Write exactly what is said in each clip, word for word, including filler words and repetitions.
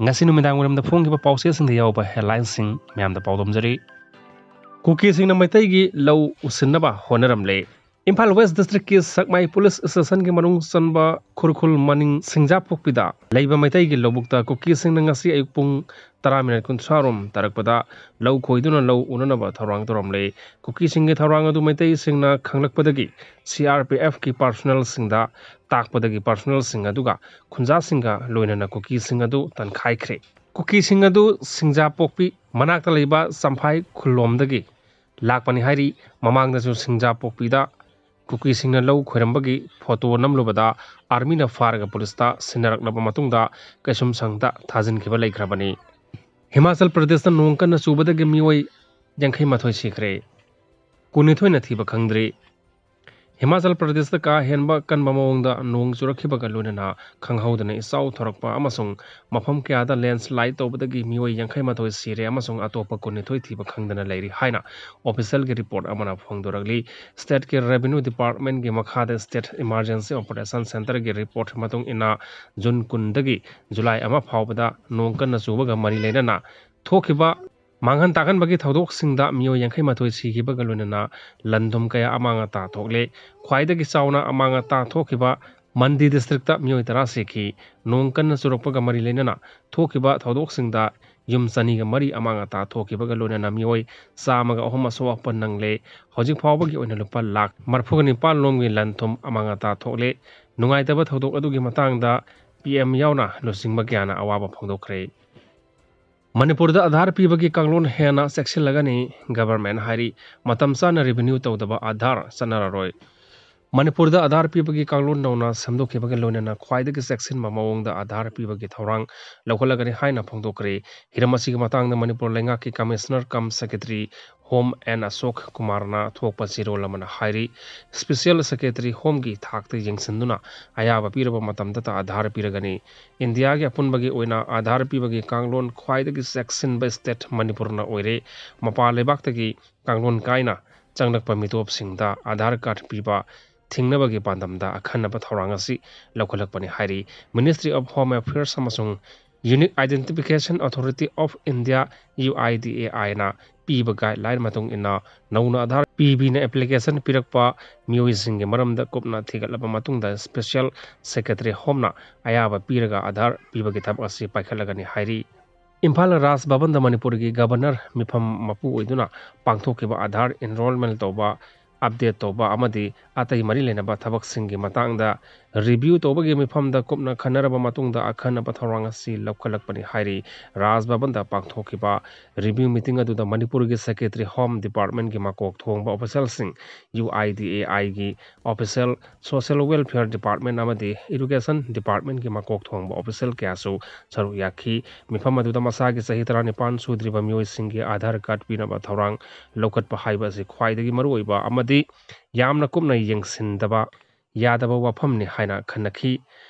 ꯉꯁꯤ ꯅꯨꯃꯤꯗꯥꯡ ꯋꯥꯏꯔꯝꯗ ꯐꯣꯡꯈꯤꯕ ꯄꯥꯎꯆꯦꯁꯤꯡꯗ ꯌꯥꯎꯕ headlineꯁꯤꯡ ꯃꯌꯥꯝꯗ ꯄꯥꯎꯗꯝꯖꯔꯤ꯫ ꯀꯨꯀꯤꯁꯤꯡꯅ ꯃꯩꯇꯩꯒꯤ ꯂꯧ ꯎꯁꯤꯟꯅꯕ ꯍꯣꯠꯅꯔꯝꯂꯦ꯫ ꯏꯝꯐꯥꯜ West Districtꯀꯤ ꯁꯛꯃꯥꯏ Police Stationꯒꯤ ꯃꯅꯨꯡ ꯆꯟꯕ ꯈꯨꯔꯈꯨꯜ ꯃꯅꯤꯡ ꯁꯤꯡꯖꯥꯄꯣꯛꯄꯤꯗ ꯂꯩꯕ ꯃꯩꯇꯩꯒꯤ ꯂꯧꯕꯨꯛꯇ ꯀꯨꯀꯤꯁꯤꯡꯅ ꯉꯁꯤ ꯑꯌꯨꯛ ꯄꯨꯡ ꯇꯔꯥ ꯃꯤꯅꯠ ꯀꯨꯟꯊ꯭ꯔꯥ ꯔꯣꯝ ꯇꯥꯔꯛꯄꯗ ꯂꯧ ꯈꯣꯏꯗꯨꯅ ꯂꯧ ꯎꯅꯅꯕ ꯊꯧꯔꯥꯡ ꯇꯧꯔꯝꯂꯦ꯫ ꯀꯨꯀꯤꯁꯤꯡꯒꯤ ꯊꯧꯔꯥꯡ ꯑꯗꯨ ꯃꯩꯇꯩꯁꯤꯡꯅ ꯈꯪꯂꯛꯄꯗꯒꯤ CRPFꯀꯤ personnelꯁꯤꯡꯗ ꯇꯥꯛꯄꯗꯒꯤ personnelꯁꯤꯡ ꯑꯗꯨꯒ ꯈꯨꯟꯖꯥꯁꯤꯡꯒ ꯂꯣꯏꯅꯅ ꯀꯨꯀꯤꯁꯤꯡ ꯑꯗꯨ ꯇꯥꯟꯈꯥꯏꯈ꯭ꯔꯦ꯫ ꯀꯨꯀꯤꯁꯤꯡ ꯑꯗꯨ ꯁꯤꯡꯖꯥꯄꯣꯛꯄꯤ ꯃꯅꯥꯛꯇ ꯂꯩꯕ ꯆꯝꯐꯥꯏ ꯈꯨꯜꯂꯣꯝꯗꯒꯤ ꯂꯥꯛꯄꯅꯤ ꯍꯥꯏꯔꯤ꯫ ꯃꯃꯥꯡꯗꯁꯨ ꯁꯤꯡꯖꯥꯄꯣꯛꯄꯤꯗ ꯀꯨꯀꯤꯁꯤꯡꯅ ꯂꯧ ꯈꯣꯏꯔꯝꯕꯒꯤ photo ꯅꯝꯂꯨꯕꯗ armyꯅ ꯐꯥꯔꯒ policeꯇ ꯁꯤꯟꯅꯔꯛꯂꯕ ꯃꯇꯨꯡꯗ ꯀꯩꯁꯨꯝꯁꯪꯗ ꯊꯥꯖꯤꯟꯈꯤꯕ ꯂꯩꯈ꯭ꯔꯕꯅꯤ꯫ ꯍꯤꯃꯥꯆꯜ ꯄ꯭ꯔꯗꯦꯁꯇ ꯅꯣꯡ ꯀꯟꯅ ꯆꯨꯕꯗꯒꯤ ꯃꯤꯑꯣꯏ ꯌꯥꯡꯈꯩ ꯃꯥꯊꯣꯏ ꯁꯤꯈ꯭ꯔꯦ꯫ ꯀꯨꯟꯅꯤꯊꯣꯏꯅ ꯊꯤꯕ ꯈꯪꯗ꯭ꯔꯤ꯫ ꯍꯤꯃꯥꯆꯜ ꯄ꯭ꯔꯗꯦꯁꯇ ꯀꯥ ꯍꯦꯟꯕ ꯀꯟꯕ ꯃꯑꯣꯡꯗ ꯅꯣꯡ ꯆꯨꯔꯛꯈꯤꯕꯒ ꯂꯣꯏꯅꯅ ꯈꯪꯍꯧꯗꯅ ꯏꯆꯥꯎ ꯊꯣꯔꯛꯄ ꯑꯃꯁꯨꯡ ꯃꯐꯝ ꯀꯌꯥꯗ landslide ꯇꯧꯕꯗꯒꯤ ꯃꯤꯑꯣꯏ ꯌꯥꯡꯈꯩ ꯃꯥꯊꯣꯏ ꯁꯤꯔꯦ ꯑꯃꯁꯨꯡ ꯑꯇꯣꯞꯄ ꯀꯨꯟꯅꯤꯊꯣꯏ ꯊꯤꯕ ꯈꯪꯗꯅ ꯂꯩꯔꯤ ꯍꯥꯏꯅ officialꯒꯤ report ꯑꯃꯅ ꯐꯣꯡꯗꯣꯔꯛꯂꯤ꯫ Stateꯀꯤ revenue departmentꯀꯤ ꯃꯈꯥꯗ state emergency operation centreꯒꯤ report ꯃꯇꯨꯡ ꯏꯟꯅ ꯖꯨꯟ ꯀꯨꯟꯗꯒꯤ ꯖꯨꯂꯥꯏ ꯑꯃ ꯐꯥꯎꯕꯗ ꯅꯣꯡ ꯀꯟꯅ ꯆꯨꯕꯒ ꯃꯔꯤ ꯂꯩꯅꯅ ꯊꯣꯛꯈꯤꯕ ꯃꯥꯡꯍꯟ ꯇꯥꯛꯍꯟꯕꯒꯤ ꯊꯧꯗꯣꯛꯁꯤꯡꯗ ꯃꯤꯑꯣꯏ ꯌꯥꯡꯈꯩ ꯃꯥꯊꯣꯏ ꯁꯤꯈꯤꯕꯒ ꯂꯣꯏꯅꯅ ꯂꯟ ꯊꯨꯝ ꯀꯌꯥ ꯑꯃꯥꯡ ꯑꯇꯥ ꯊꯣꯛꯂꯦ꯫ ꯈ꯭ꯋꯥꯏꯗꯒꯤ ꯆꯥꯎꯅ ꯑꯃꯥꯡ ꯑꯇꯥ ꯊꯣꯛꯈꯤꯕ ꯃꯟꯗꯤ districtꯇ ꯃꯤꯑꯣꯏ ꯇꯔꯥ ꯁꯤꯈꯤ꯫ ꯅꯣꯡ ꯀꯟꯅ ꯆꯨꯔꯛꯄꯒ ꯃꯔꯤ ꯂꯩꯅꯅ ꯊꯣꯛꯈꯤꯕ ꯊꯧꯗꯣꯛꯁꯤꯡꯗ ꯌꯨꯝ ꯆꯅꯤꯒ ꯃꯔꯤ ꯑꯃꯥꯡ ꯑꯇꯥ ꯊꯣꯛꯈꯤꯕꯒ ꯂꯣꯏꯅꯅ ꯃꯤꯑꯣꯏ ꯆꯥꯝꯃꯒ ꯑꯍꯨꯝ ꯑꯁꯣꯛ ꯑꯄꯟ ꯅꯪꯂꯦ꯫ ꯍꯧꯖꯤꯛ ꯐꯥꯎꯕꯒꯤ ꯑꯣꯏꯅ ꯂꯨꯄꯥ ꯂꯥꯈ ꯃꯔꯤꯐꯨꯒ ꯅꯤꯄꯥꯟ ꯂꯣꯝꯒꯤ ꯂꯟ ꯊꯨꯝ ꯑꯃꯥꯡ ꯑꯇꯥ ꯊꯣꯛꯂꯦ꯫ ꯅꯨꯡꯉꯥꯏꯇꯕ ꯊꯧꯗꯣꯛ ꯑꯗꯨꯒꯤ ꯃꯇꯥꯡꯗ PM ꯌꯥꯎꯅ ꯂꯨꯆꯤꯡꯕ ꯀꯌꯥꯅ ꯑꯋꯥꯕ ꯐꯣꯡꯗꯣꯛꯈ꯭ꯔꯦ꯫ ꯃꯅꯤꯄꯨꯔꯗ ꯑꯥꯙꯥꯔ ꯄꯤꯕꯒꯤ ꯀꯥꯡꯂꯣꯟ ꯍꯦꯟꯅ ꯆꯦꯛꯁꯤꯜꯂꯒꯅꯤ, government ꯍꯥꯏꯔꯤ꯫ ꯃꯇꯝ ꯆꯥꯅ renew ꯇꯧꯗꯕ ꯑꯥꯙꯥꯔ ꯆꯠꯅꯔꯔꯣꯏ꯫ ꯃꯅꯤꯄꯨꯔꯗ ꯑꯥꯙꯥꯔ ꯄꯤꯕꯒꯤ ꯀꯥꯡꯂꯣꯟ ꯅꯧꯅ ꯁꯦꯝꯗꯣꯛꯈꯤꯕꯒ ꯂꯣꯏꯅꯅ ꯈ꯭ꯋꯥꯏꯗꯒꯤ ꯆꯦꯛꯁꯤꯟꯕ ꯃꯑꯣꯡꯗ ꯑꯥꯙꯥꯔ ꯄꯤꯕꯒꯤ ꯊꯧꯔꯥꯡ ꯂꯧꯈꯠꯂꯒꯅꯤ ꯍꯥꯏꯅ ꯐꯣꯡꯗꯣꯛꯈ꯭ꯔꯦ꯫ ꯍꯤꯔꯝ ꯑꯁꯤꯒꯤ ꯃꯇꯥꯡꯗ ꯃꯅꯤꯄꯨꯔ ꯂꯩꯉꯥꯛꯀꯤ Commissioner cum Secretary Home N ꯑꯁꯣꯛ ꯀꯨꯃꯥꯔꯅ ꯊꯣꯛꯄ ꯆꯦꯔꯣꯜ ꯑꯃꯅ ꯍꯥꯏꯔꯤ, Special Secretary Homeꯒꯤ ꯊꯥꯛꯇ ꯌꯦꯡꯁꯤꯟꯗꯨꯅ ꯑꯌꯥꯕ ꯄꯤꯔꯕ ꯃꯇꯝꯗꯇ ꯑꯥꯙꯥꯔ ꯄꯤꯔꯒꯅꯤ꯫ ꯏꯟꯗꯤꯌꯥꯒꯤ ꯑꯄꯨꯟꯕꯒꯤ ꯑꯣꯏꯅ ꯑꯥꯙꯥꯔ ꯄꯤꯕꯒꯤ ꯀꯥꯡꯂꯣꯟ ꯈ꯭ꯋꯥꯏꯗꯒꯤ ꯆꯦꯛꯁꯤꯟꯕ state ꯃꯅꯤꯄꯨꯔꯅ ꯑꯣꯏꯔꯦ꯫ ꯃꯄꯥꯟ ꯂꯩꯕꯥꯛꯇꯒꯤ ꯀꯥꯡꯂꯣꯟ ꯀꯥꯏꯅ ꯆꯪꯂꯛꯄ ꯃꯤꯇꯣꯞꯁꯤꯡꯗ ꯑꯥꯙꯥꯔ card ꯄꯤꯕ ꯊꯤꯡꯅꯕꯒꯤ ꯄꯥꯟꯗꯝꯗ ꯑꯈꯟꯅꯕ ꯊꯧꯔꯥꯡ ꯑꯁꯤ ꯂꯧꯈꯠꯂꯛꯄꯅꯤ ꯍꯥꯏꯔꯤ꯫ Ministry of Home Affairs ꯑꯃꯁꯨꯡ Unique Identification Authority of India, U I D A I ꯅ ꯄꯤꯕ guideline ꯃꯇꯨꯡ ꯏꯟꯅ ꯅꯧꯅ ꯑꯙꯥꯔ ꯄꯤꯕꯤꯅ application ꯄꯤꯔꯛꯄ ꯃꯤꯑꯣꯏꯁꯤꯡꯒꯤ ꯃꯔꯝꯗ ꯀꯨꯞꯅ ꯊꯤꯒꯠꯂꯕ ꯃꯇꯨꯡꯗ Special Secretary Home ꯅ ꯑꯌꯥꯕ ꯄꯤꯔꯒ ꯑꯙꯥꯔ ꯄꯤꯕꯒꯤ ꯊꯕꯛ ꯑꯁꯤ ꯄꯥꯏꯈꯠꯂꯒꯅꯤ ꯍꯥꯏꯔꯤ꯫ ꯏꯝꯐꯥꯜ ꯔꯥꯖ ꯚꯕꯟꯗ ꯃꯅꯤꯄꯨꯔꯒꯤ Governor ꯃꯤꯐꯝ ꯃꯄꯨ ꯑꯣꯏꯗꯨꯅ ꯄꯥꯡꯊꯣꯛꯈꯤꯕ ꯑꯙꯥꯔ enrollment ꯇꯧꯕ, update ꯇꯧꯕ ꯑꯃꯗꯤ ꯑꯇꯩ ꯃꯔꯤ ꯂꯩꯅꯕ ꯊꯕꯛꯁꯤꯡꯒꯤ ꯃꯇꯥꯡꯗ review ꯇꯧꯕꯒꯤ ꯃꯤꯐꯝꯗ ꯀꯨꯞꯅ ꯈꯟꯅꯔꯕ ꯃꯇꯨꯡꯗ ꯑꯈꯟꯅꯕ ꯊꯧꯔꯥꯡ ꯑꯁꯤ ꯂꯧꯈꯠꯂꯛꯄꯅꯤ ꯍꯥꯏꯔꯤ꯫ ꯔꯥꯖ ꯚꯕꯟꯗ ꯄꯥꯡꯊꯣꯛꯈꯤꯕ review meeting ꯑꯗꯨꯗ ꯃꯅꯤꯄꯨꯔꯒꯤ Secretary Home Department ꯀꯤ ꯃꯀꯣꯛ ꯊꯣꯡꯕ official ꯁꯤꯡ, U I D A I ꯒꯤ official, Social Welfare Department ꯑꯃꯗꯤ Education Department ꯀꯤ ꯃꯀꯣꯛ ꯊꯣꯡꯕ official ꯀꯌꯥꯁꯨ ꯁꯔꯨꯛ ꯌꯥꯈꯤ꯫ ꯃꯤꯐꯝ ꯑꯗꯨꯗ ꯃꯁꯥꯒꯤ ꯆꯍꯤ ꯇꯔꯥꯅꯤꯄꯥꯟ ꯁꯨꯗ꯭ꯔꯤꯕ ꯃꯤꯑꯣꯏꯁꯤꯡꯒꯤ ꯑꯙꯥꯔ ꯀꯥꯔꯗ ꯄꯤꯅꯕ ꯊꯧꯔꯥꯡ ꯂꯧꯈꯠꯄ ꯍꯥꯏꯕ ꯑꯁꯤ ꯈ꯭ꯋꯥꯏꯗꯒꯤ ꯃꯔꯨꯑꯣꯏꯕ ꯑꯃꯗꯤ ꯌꯥꯝꯅ ꯀꯨꯞꯅ ꯌꯦꯡꯁꯤꯟꯗꯕ ꯌꯥꯗꯕ ꯋꯥꯐꯝꯅꯤ ꯍꯥꯏꯅ ꯈꯟꯅꯈꯤ꯫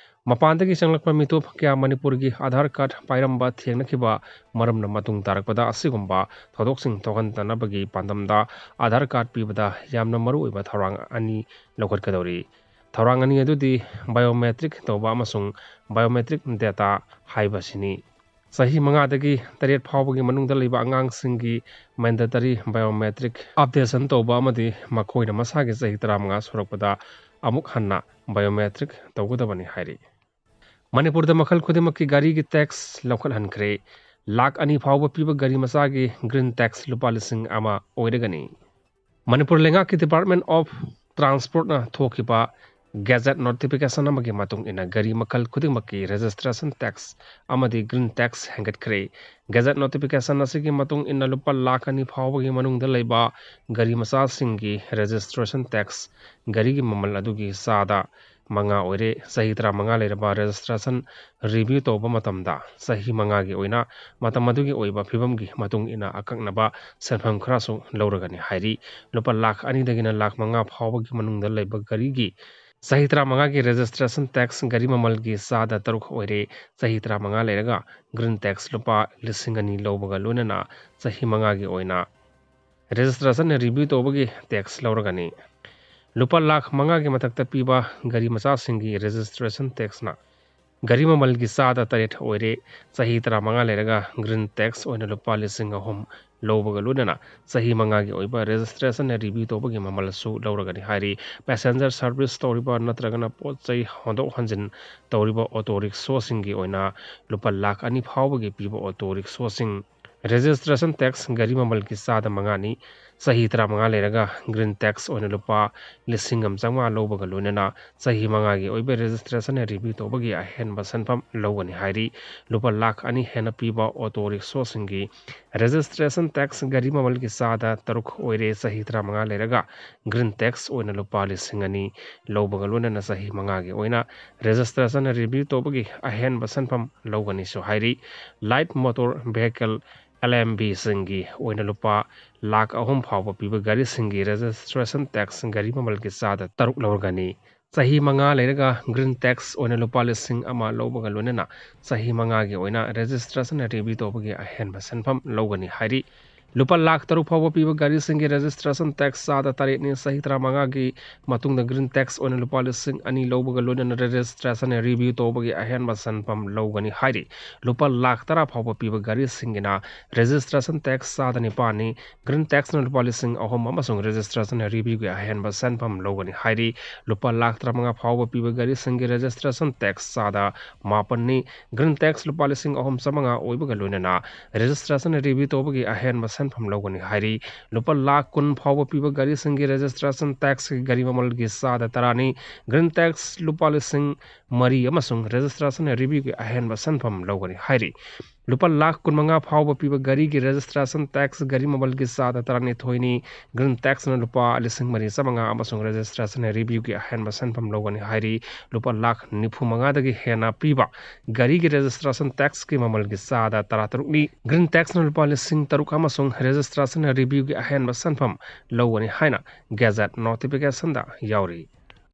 ꯃꯄꯥꯟꯗꯒꯤ ꯆꯪꯂꯛꯄ ꯃꯤꯇꯣꯞ ꯀꯌꯥ ꯃꯅꯤꯄꯨꯔꯒꯤ ꯑꯙꯥꯔ ꯀꯥꯔꯗ ꯄꯥꯏꯔꯝꯕ ꯊꯦꯡꯅꯈꯤꯕ ꯃꯔꯝꯅ ꯃꯇꯨꯡ ꯇꯥꯔꯛꯄꯗ ꯑꯁꯤꯒꯨꯝꯕ ꯊꯧꯗꯣꯛꯁꯤꯡ ꯊꯣꯛꯍꯟꯗꯅꯕꯒꯤ ꯄꯥꯟꯗꯝꯗ ꯑꯙꯥꯔ ꯀꯥꯔꯗ ꯄꯤꯕꯗ ꯌꯥꯝꯅ ꯃꯔꯨꯑꯣꯏꯕ ꯊꯧꯔꯥꯡ ꯑꯅꯤ ꯂꯧꯈꯠꯀꯗꯧꯔꯤ꯫ ꯊꯧꯔꯥꯡ ꯑꯅꯤ ꯑꯗꯨꯗꯤ biometric ꯇꯧꯕ ꯑꯃꯁꯨꯡ biometric data ꯍꯥꯏꯕꯁꯤꯅꯤ꯫ ꯆꯍꯤ ꯃꯉꯥꯗꯒꯤ ꯇꯔꯦꯠ ꯐꯥꯎꯕꯒꯤ ꯃꯅꯨꯡꯗ ꯂꯩꯕ ꯑꯉꯥꯡꯁꯤꯡꯒꯤ mandatory biometric updation ꯇꯧꯕ ꯑꯃꯗꯤ ꯃꯈꯣꯏꯅ ꯃꯁꯥꯒꯤ ꯆꯍꯤ ꯇꯔꯥꯃꯉꯥ ꯁꯨꯔꯛꯄꯗ ꯑꯃꯨꯛ ꯍꯟꯅ biometric ꯇꯧꯒꯗꯕꯅꯤ ꯍꯥꯏꯔꯤ꯫ ꯃꯅꯤꯄꯨꯔꯗ ꯃꯈꯜ ꯈꯨꯗꯤꯡꯃꯛꯀꯤ ꯒꯥꯔꯤꯒꯤ tax ꯂꯧꯈꯠꯍꯟꯈ꯭ꯔꯦ꯫ ꯂꯥꯈ ꯑꯅꯤ ꯐꯥꯎꯕ ꯄꯤꯕ ꯒꯥꯔꯤ ꯃꯆꯥꯒꯤ green tax ꯂꯨꯄꯥ ꯂꯤꯁꯤꯡ ꯑꯃ ꯑꯣꯏꯔꯒꯅꯤ꯫ ꯃꯅꯤꯄꯨꯔ ꯂꯩꯉꯥꯛꯀꯤ Department of Transport ꯅ ꯊꯣꯛꯈꯤꯕ gazette notification ꯑꯃꯒꯤ ꯃꯇꯨꯡ ꯏꯟꯅ ꯒꯥꯔꯤ ꯃꯈꯜ ꯈꯨꯗꯤꯡꯃꯛꯀꯤ registration tax ꯑꯃꯗꯤ green tax ꯍꯦꯟꯒꯠꯈ꯭ꯔꯦ꯫ Gazette notification ꯑꯁꯤꯒꯤ ꯃꯇꯨꯡ ꯏꯟꯅ ꯂꯨꯄꯥ ꯂꯥꯈ ꯑꯅꯤ ꯐꯥꯎꯕꯒꯤ ꯃꯅꯨꯡꯗ ꯂꯩꯕ ꯒꯥꯔꯤ ꯃꯆꯥꯁꯤꯡꯒꯤ registration tax ꯒꯥꯔꯤꯒꯤ ꯃꯃꯜ ꯑꯗꯨꯒꯤ ꯆꯥꯗ ꯃꯉꯥ ꯑꯣꯏꯔꯦ꯫ ꯆꯍꯤ ꯇꯔꯥꯃꯉꯥ ꯂꯩꯔꯕ registration review ꯇꯧꯕ ꯃꯇꯝꯗ ꯆꯍꯤ ꯃꯉꯥꯒꯤ ꯑꯣꯏꯅ ꯃꯇꯝ ꯑꯗꯨꯒꯤ ꯑꯣꯏꯕ ꯐꯤꯕꯝꯒꯤ ꯃꯇꯨꯡ ꯏꯟꯅ ꯑꯀꯛꯅꯕ ꯁꯦꯟꯐꯝ ꯈꯔꯁꯨ ꯂꯧꯔꯒꯅꯤ ꯍꯥꯏꯔꯤ꯫ ꯂꯨꯄꯥ ꯂꯥꯈ ꯑꯅꯤꯗꯒꯤꯅ ꯂꯥꯈ ꯃꯉꯥ ꯐꯥꯎꯕꯒꯤ ꯃꯅꯨꯡꯗ ꯂꯩꯕ ꯒꯥꯔꯤꯒꯤ ꯆꯍꯤ ꯇꯔꯥꯃꯉꯥꯒꯤ registration tax ꯒꯥꯔꯤ ꯃꯃꯜꯒꯤ ꯆꯥꯗ ꯇꯔꯨꯛ ꯑꯣꯏꯔꯦ꯫ ꯆꯍꯤ ꯇꯔꯥꯃꯉꯥ ꯂꯩꯔꯒ green tax ꯂꯨꯄꯥ ꯂꯤꯁꯤꯡ ꯑꯅꯤ ꯂꯧꯕꯒ ꯂꯣꯏꯅꯅ ꯆꯍꯤ ꯃꯉꯥꯒꯤ ꯑꯣꯏꯅ registration review ꯇꯧꯕꯒꯤ tax ꯂꯧꯔꯒꯅꯤ꯫ ꯂꯨꯄꯥ ꯂꯥꯈ ꯃꯉꯥꯒꯤ ꯃꯊꯛꯇ ꯄꯤꯕ ꯒꯥꯔꯤ ꯃꯆꯥꯁꯤꯡꯒꯤ registration tax ꯅ ꯒꯥꯔꯤ ꯃꯃꯜꯒꯤ ꯆꯥꯗ ꯇꯔꯦꯠ ꯑꯣꯏꯔꯦ꯫ ꯆꯍꯤ ꯇꯔꯥꯃꯉꯥ ꯂꯩꯔꯒ green tax ꯑꯣꯏꯅ ꯂꯨꯄꯥ ꯂꯤꯁꯤꯡ ꯑꯍꯨꯝ ꯂꯧꯕꯒ ꯂꯣꯏꯅꯅ ꯆꯍꯤ ꯃꯉꯥꯒꯤ ꯑꯣꯏꯕ registration review ꯇꯧꯕꯒꯤ ꯃꯃꯜꯁꯨ ꯂꯧꯔꯒꯅꯤ ꯍꯥꯏꯔꯤ꯫ Passenger service ꯇꯧꯔꯤꯕ ꯅꯠꯇ꯭ꯔꯒꯅ ꯄꯣꯠ ꯆꯩ ꯍꯣꯟꯗꯣꯛ ꯍꯣꯟꯖꯤꯟ ꯇꯧꯔꯤꯕ auto ꯔꯤꯛꯁꯣꯁꯤꯡꯒꯤ ꯑꯣꯏꯅ ꯂꯨꯄꯥ ꯂꯥꯈ ꯑꯅꯤ ꯐꯥꯎꯕꯒꯤ ꯄꯤꯕ auto ꯔꯤꯛꯁꯣꯁꯤꯡ, registration tax ꯒꯥꯔꯤ ꯃꯃꯜꯒꯤ ꯆꯥꯗ ꯃꯉꯥꯅꯤ꯫ ꯆꯍꯤ ꯇꯔꯥꯃꯉꯥ ꯂꯩꯔꯒ green tax ꯑꯣꯏꯅ ꯂꯨꯄꯥ ꯂꯤꯁꯤꯡ ꯑꯃ ꯆꯥꯝꯃꯉꯥ ꯂꯧꯕꯒ ꯂꯣꯏꯅꯅ ꯆꯍꯤ ꯃꯉꯥꯒꯤ ꯑꯣꯏꯕ registration review ꯇꯧꯕꯒꯤ ꯑꯍꯦꯟꯕ ꯁꯦꯟꯐꯝ ꯂꯧꯒꯅꯤ ꯍꯥꯏꯔꯤ꯫ ꯂꯨꯄꯥ ꯂꯥꯈ ꯑꯅꯤ ꯍꯦꯟꯅ ꯄꯤꯕ auto ꯔꯤꯛꯁꯣꯁꯤꯡꯒꯤ registration tax ꯒꯥꯔꯤ ꯃꯃꯜꯒꯤ ꯆꯥꯗ ꯇꯔꯨꯛ ꯑꯣꯏꯔꯦ꯫ ꯆꯍꯤ ꯇꯔꯥꯃꯉꯥ ꯂꯩꯔꯒ green tax ꯑꯣꯏꯅ ꯂꯨꯄꯥ ꯂꯤꯁꯤꯡ ꯑꯅꯤ ꯂꯧꯕꯒ ꯂꯣꯏꯅꯅ ꯆꯍꯤ ꯃꯉꯥꯒꯤ ꯑꯣꯏꯅ registration review ꯇꯧꯕꯒꯤ ꯑꯍꯦꯟꯕ ꯁꯦꯟꯐꯝ ꯂꯧꯒꯅꯤꯁꯨ ꯍꯥꯏꯔꯤ꯫ Light motor vehicle, L M V ꯁꯤꯡꯒꯤ ꯑꯣꯏꯅ ꯂꯨꯄꯥ ꯂꯥꯈ ꯑꯍꯨꯝ ꯐꯥꯎꯕ ꯄꯤꯕ ꯒꯥꯔꯤꯁꯤꯡꯒꯤ registration tax ꯒꯥꯔꯤ ꯃꯃꯜꯒꯤ ꯆꯥꯗ ꯇꯔꯨꯛ ꯂꯧꯔꯒꯅꯤ꯫ ꯆꯍꯤ ꯃꯉꯥ ꯂꯩꯔꯒ green tax ꯑꯣꯏꯅ ꯂꯨꯄꯥ ꯂꯤꯁꯤꯡ ꯑꯃ ꯂꯧꯕꯒ ꯂꯣꯏꯅꯅ ꯆꯍꯤ ꯃꯉꯥꯒꯤ ꯑꯣꯏꯅ registration review ꯇꯧꯕꯒꯤ ꯑꯍꯦꯟꯕ ꯁꯦꯟꯐꯝ ꯂꯧꯒꯅꯤ ꯍꯥꯏꯔꯤ꯫ ꯂꯨꯄꯥ ꯂꯥꯈ ꯇꯔꯨꯛ ꯐꯥꯎꯕ ꯄꯤꯕ ꯒꯥꯔꯤꯁꯤꯡꯒꯤ registration tax ꯆꯥꯗ ꯇꯔꯦꯠꯅꯤ꯫ ꯆꯍꯤ ꯇꯔꯥꯃꯉꯥꯒꯤ ꯃꯇꯨꯡꯗ green tax ꯑꯣꯏꯅ ꯂꯨꯄꯥ ꯂꯤꯁꯤꯡ ꯑꯅꯤ ꯂꯧꯕꯒ ꯂꯣꯏꯅꯅ registration review ꯇꯧꯕꯒꯤ ꯑꯍꯦꯟꯕ ꯁꯦꯟꯐꯝ ꯂꯧꯒꯅꯤ ꯍꯥꯏꯔꯤ꯫ ꯂꯨꯄꯥ ꯂꯥꯈ ꯇꯔꯥ ꯐꯥꯎꯕ ꯄꯤꯕ ꯒꯥꯔꯤꯁꯤꯡꯒꯤꯅ registration tax ꯆꯥꯗ ꯅꯤꯄꯥꯟꯅꯤ꯫ Green taxꯅ ꯂꯨꯄꯥ ꯂꯤꯁꯤꯡ ꯑꯍꯨꯝ ꯑꯃꯁꯨꯡ registration reviewꯒꯤ ꯑꯍꯦꯟꯕ ꯁꯦꯟꯐꯝ ꯂꯧꯒꯅꯤ ꯍꯥꯏꯔꯤ꯫ ꯂꯨꯄꯥ ꯂꯥꯈ ꯇꯔꯥꯃꯉꯥ ꯐꯥꯎꯕ ꯄꯤꯕ ꯒꯥꯔꯤꯁꯤꯡꯒꯤ registration tax ꯆꯥꯗ ꯃꯥꯄꯟꯅꯤ꯫ Green tax ꯂꯨꯄꯥ ꯂꯤꯁꯤꯡ ꯑꯍꯨꯝ ꯆꯥꯝꯃꯉꯥ ꯑꯣꯏꯕꯒ ꯂꯣꯏꯅꯅ registration review ꯇꯧꯕꯒꯤ ꯑꯍꯦꯟꯕ ꯁꯦꯟꯐꯝ ꯂꯧꯒꯅꯤ ꯍꯥꯏꯔꯤ꯫ ꯂꯨꯄꯥ ꯂꯥꯈ ꯀꯨꯟ ꯐꯥꯎꯕ ꯄꯤꯕ ꯒꯥꯔꯤꯁꯤꯡꯒꯤ registration taxꯀꯤ ꯒꯥꯔꯤ ꯃꯃꯜꯒꯤ ꯆꯥꯗ ꯇꯔꯥꯅꯤ꯫ Green tax ꯂꯨꯄꯥ ꯂꯤꯁꯤꯡ ꯃꯔꯤ ꯑꯃꯁꯨꯡ registration reviewꯒꯤ ꯑꯍꯦꯟꯕ ꯁꯦꯟꯐꯝ ꯂꯧꯒꯅꯤ ꯍꯥꯏꯔꯤ꯫ ꯂꯨꯄꯥ ꯂꯥꯈ ꯀꯨꯟꯃꯉꯥ ꯐꯥꯎꯕ ꯄꯤꯕ ꯒꯥꯔꯤꯒꯤ registration tax ꯒꯥꯔꯤ ꯃꯃꯜꯒꯤ ꯆꯥꯗ ꯇꯔꯥꯅꯤꯊꯣꯏꯅꯤ꯫ Green taxꯅ ꯂꯨꯄꯥ ꯂꯤꯁꯤꯡ ꯃꯔꯤ ꯆꯥꯝꯃꯉꯥ ꯑꯃꯁꯨꯡ registration reviewꯒꯤ ꯑꯍꯦꯟꯕ ꯁꯦꯟꯐꯝ ꯂꯧꯒꯅꯤ ꯍꯥꯏꯔꯤ꯫ ꯂꯨꯄꯥ ꯂꯥꯈ ꯅꯤꯐꯨ ꯃꯉꯥꯗꯒꯤ ꯍꯦꯟꯅ ꯄꯤꯕ ꯒꯥꯔꯤꯒꯤ registration taxꯀꯤ ꯃꯃꯜꯒꯤ ꯆꯥꯗ ꯇꯔꯥꯇꯔꯨꯛꯅꯤ꯫ Green taxꯅ ꯂꯨꯄꯥ ꯂꯤꯁꯤꯡ ꯇꯔꯨꯛ ꯑꯃꯁꯨꯡ registration reviewꯒꯤ ꯑꯍꯦꯟꯕ ꯁꯦꯟꯐꯝ ꯂꯧꯒꯅꯤ ꯍꯥꯏꯅ gazette notificationꯗ ꯌꯥꯎꯔꯤ꯫